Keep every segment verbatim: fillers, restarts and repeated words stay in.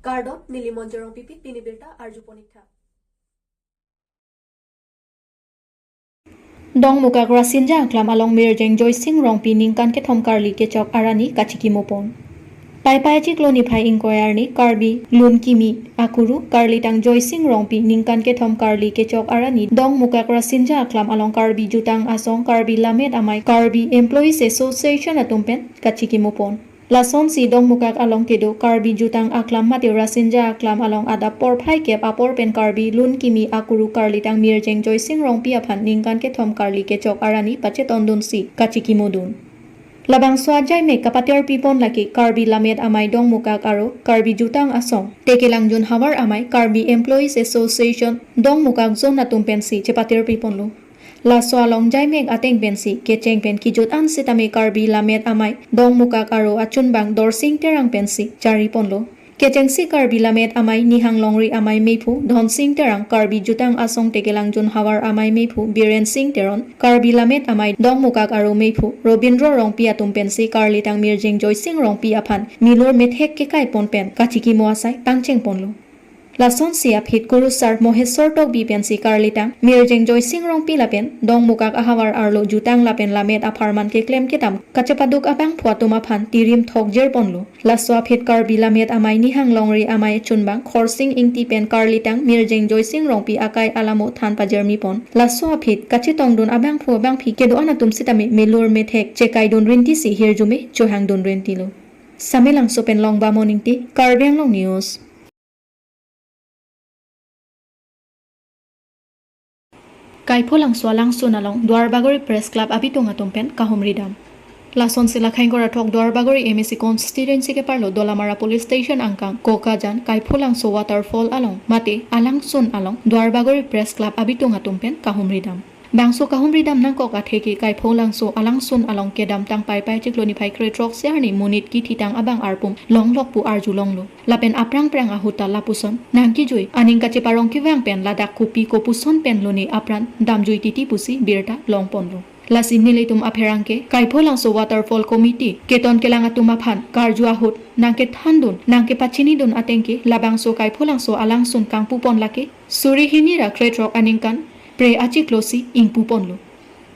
Kardom, neli Monjir Rongpipi, pini birta arju pon ik tha. Dongmukak Rasinja Aklam along Mirjeng Joysing Rongpi ningkan kethom karli kechok arni kachikimo pon. Paipai achiklo niphai ingkoi arni Karbi Lunkimi Akuru karlitang Joysing Rongpi ningkan kethom karli kechok arni Dongmukak Rasinja Aklam along Karbi Jutang Asong, Karbi Lammet Amei, Karbi Employees Association atum pen kachikimo pon. Lasonsi Dongmukak along kedo Karbi Jutang Aklam mate Rasinja Aklam along adap porphai kep apor pen Karbi Lunkimi Akuru karlitang Mirjeng Joysing Rongpi aphan ningkan kethom karli kechok arni pachetondunsi kachikimo dun. Labangso ajaimek kapaterpi pon lake Karbi Lammet Amei Dongmukak aro Karbi Jutang Asong, Tekelangjun Havar Amei, Karbi Employees Association Dongmukak Zone atum pensi chepaterpi ponlo. Laso along jaimek ateng pensi kecheng pen kejut an sitame Karbi Lammet Amei Dongmukak aro achunbang Dorsing Terang pensi chari ponlo. Kechengsi Karbi Lammet Amei Nihang Longri Amei Meiphu Dhonsing Terang, Karbi Jutang Asong Tekelangjun Havar Amei Meiphu Biren Sing Teron, Karbi Lammet Amei Dongmukak aro Meiphu Robindro Rongpi atum pensi karlitang Mirjeng Joysing Rongpi aphan milur methek kekai pon pen kachikimo asai pangcheng ponlo. Lasonsi aphi kurusar Mohesor Tokbi pensi karlitang Mirjeng Joysing Rongpi lapen Dongmukak ahavar arlo jutang lapen lammet apharman keklem kedam kachepaduk abangphu atum aphan tirim thokjir ponlo. Laso aphi Karbi Lammet Amei Nihang Longri Amei chunbang Khorsing Ingti pen karlitang Mirjeng Joysing Rongpi akai alamo than pajirmi pon. Laso aphi kachetongdun abangphu abangphi kedo-an atum sitame milur methek chekaidun rintisi hirjume chohangdun rintilo. Samelangso pen Longbamon Ingti, Karbi Anglong News. Kaipholangso alangsun along Duarbagori Press Club abitung atum pen kahumri dam. Lasonsi Lakhaingkor athok Duarbagori M A C constituency keparlo Dolamara Police Station angkang Kokajan Kaipholangso Waterfall along mate alangsun along Duarbagori Press Club abitung atum pen kahumri dam. Bangso kahumri dam nangkok atheke Kaipholangso alangsun along kedamtang Paipai chiklo niphai kre-throksi arni monit kithitang abang arpum longlok pu arjulonglo. Lapen aphrang phrang ahut ta lapuson nangkejui aning kacheparong kevang pen ladak kopi kopuson pen lone apran damjui titi pusi birta longponlo. Lasi nelitum apherangke Kaipholangso Waterfall Committee keton kelang atum aphan karju ahut nangkethandun nangkepachinidun atengke labangso Kaipholangso alangsun kangpupon lake suri hini ra kre-throk aningkan Phre achiklosi ingpuponlo.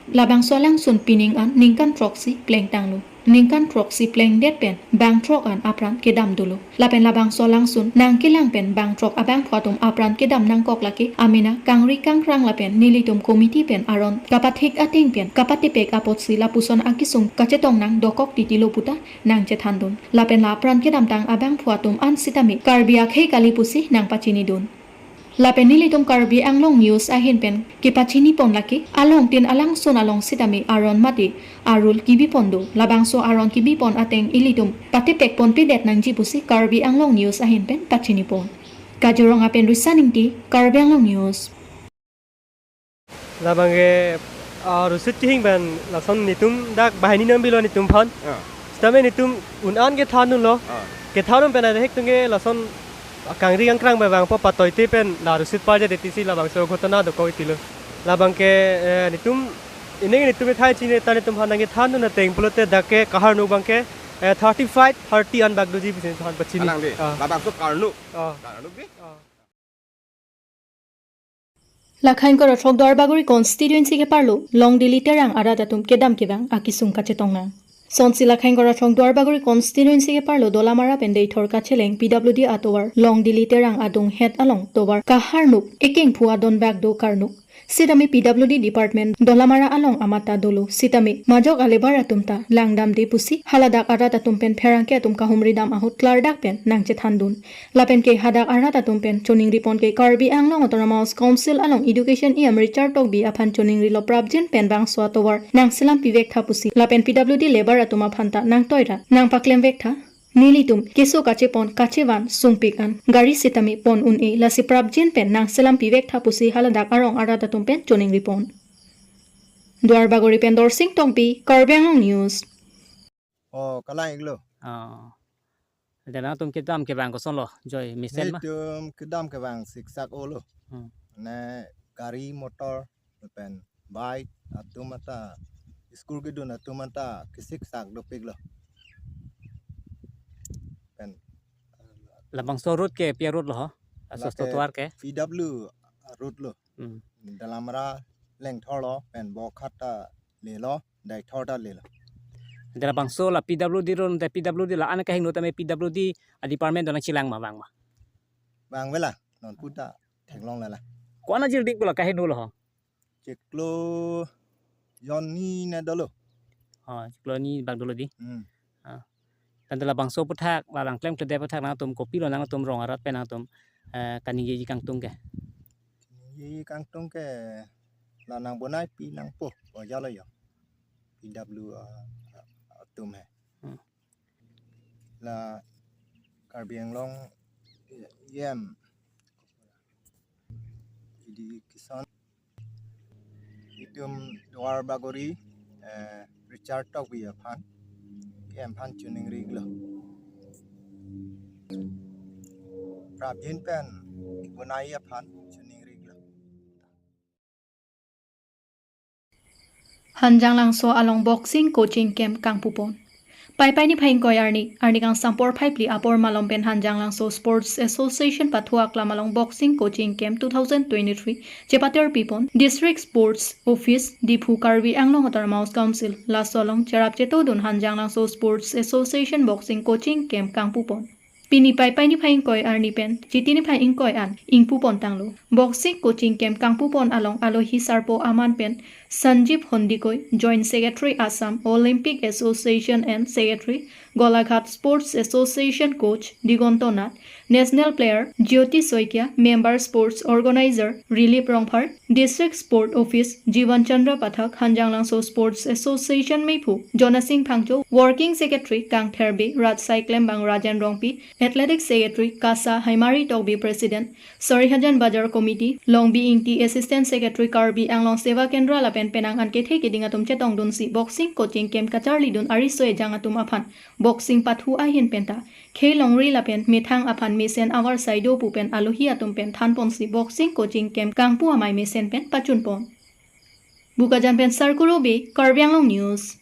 Labangso alangsun pining an ningkan throksi plengtanglo. Ningkan throksi plengdet pen bang throk an apran kedam dolo. Lapen labangso alangsun nangkelang pen bang throk abangphu atum apran kedam nangkok lake amena kangri kangkrang lapen nelitum committee pen aron kapathik ateng pen kapatepek apotsi lapuson akesung kachetong nang dokok titilo puta nangchethandun. Lapen la apran kedamtang abangphu atum an sitame Karbi akhei kali pusi nangpachinidun. Lapen nelitum Karbi Anglong News ahin pen kepachinipon lake alongtin alangsun along sitame aron mate arul kibipon do. Labangso aron kibipon ateng ilitum patepekponpedet nangji pusi Karbi Anglong News ahin pen pachinipon. Kajirong apen Risan Ingti, Karbi Anglong News. Labangke, ah, rusit kehing pen lason netum dak banghini nang bilo netum aphan. Ah. Sitame netum un an kethandunlo. Ah. Kethandun pen adehek tungke lason kangri kangkrang pen vangpo patoite pen la rusit parja detisi labangso ghotona dokok titilo. Labangke, eh, netum ining netum ethai chini ta netum aphan nangkethandun ateng pulote dak ke kaharnuk abangke, eh, thirty-five, thirty an bak doji pusi nephan pachini. Alang de. Ah. Labangso karnuk. Ah. Karnuk de. Ah. Lakhaingkor athok Duarbagori constituency keparlo Longdili Terang arat atum kedam kevang akesung kachetong nang. Sonsi Lakhaingkor athok Duarbagori constituency keparlo Dolamara pen Deithor kacheleng P W D atovar Longdili Terang adung het along tovar kaharnuk ekengphu adon bak do karnuk. Sitame P W D department Dolamara along amat ta dolo. Sitame majok alebar atum ta langdamde pusi haladak arat atum pen pherangke atum kahumri dam ahut klardak pen nangchethandun. Lapen ke hadak arat atum pen choningripon ke Karbi Anglong Autonomous Council along Education E M Richard Tokbi aphan choningrilo prapjin pen bangso atovar nangselam pivek tha pusi. Lapen P W D labour atum aphan ta nangtoira nangpaklem vek tha. Nelitum keso kachepon kachevan sungpik an gari sitame pon un-e, lasi prapjin pen nangselam pivek tha pusi haladak arong arat atum pen choningripon. Duarbagori pen Dorsing Tokbi, Karbi Anglong News. Oh, kalang iklo. Oh. Ante nangtum kedam kevang kosonlo, joi mesen ma? Netum kedam kevang siksak olo. Hmm. Ne gari motor pen bike atum anta, school kedun atum anta kesiksak dopiklo. Pen Labangso road ke pi a-road lo ho? Aso lake sto tuar ke? P W road lo. Hmm. Dalamra Lengthor lo, pen Bokhat ta lelo, Daithor ta lelo. Dera bangso la P W D road, te P W D la-an kahingno tame P W D a-department do nangchelang ma, vang ma? Vang vela, non puta theklong lala. Ko-an ajirdik bola kahingno lo ho? Chiklo jonni ne dolo. Oh, chiklo ni bak dolo di. Hmm. Ah. Tangte labangso aphuthak, la nangklemkledet aphuthak nangtum kopilo nangtum rong arat pen nangtum, eh, kaningjeji kangtung ke? Kaningjeji kangtung ke la nangbonai pi nangpo, bojalo yo. P W, ah, atum he. Hmm. La Karbi Anglong E M, E D Kison, itum Duar Bagori, eh, Richard Tokbi aphan, E M aphan choningri lo. Prabjin pen bonai aphan choningri lo. Hanjanglangso along boxing coaching camp kangpupon. Paipai niphai ingkoi arni, arni kangsam porphai phli apor malom pen Hanjanglangso Sports Association pathu aklam along boxing coaching camp two thousand twenty-three chepater pipon District Sports Office, Diphu, Karbi Anglong Autonomous Council. Laso along cherap chetodun Hanjanglangso Sports Association boxing coaching camp kangpupon. Pini Paipai niphai ingkoi arni pen Chiti niphai ingkoi an ingpupon tanglo. Boxing coaching camp kangpupon along alohi sarpo aman pen Sanjeev Hondikoi, Joint Secretary Assam Olympic Association and Secretary, Golaghat Sports Association coach Digonto Nath, national player Jyoti Saikia, member sports organizer Rilip Rongphar, District Sport Office Jivan Chandra Pathak, Hanjanglangso Sports Association meiphu Jonasing Phangcho, Working Secretary Kangther Bey, Rajsai Klembang Rajen Rongpi, Athletic Secretary Kasa Haimari Tokbi, President Sarihajan Bazar Committee Longbi Ingti, Assistant Secretary Karbi Anglong Seva Kendra lapen penang an kethe keding atum chetongdunsi boxing coaching camp kacharlidun ariso ejang atum aphan boxing pathu ahin penta khei longri lapen methang aphan mesen avarsai do pu pen alohi atum pen thanponsi boxing coaching camp kangpu amei mesen pen pachunpon. Bokajan pen Sarkuro Bey, Karbi Anglong News.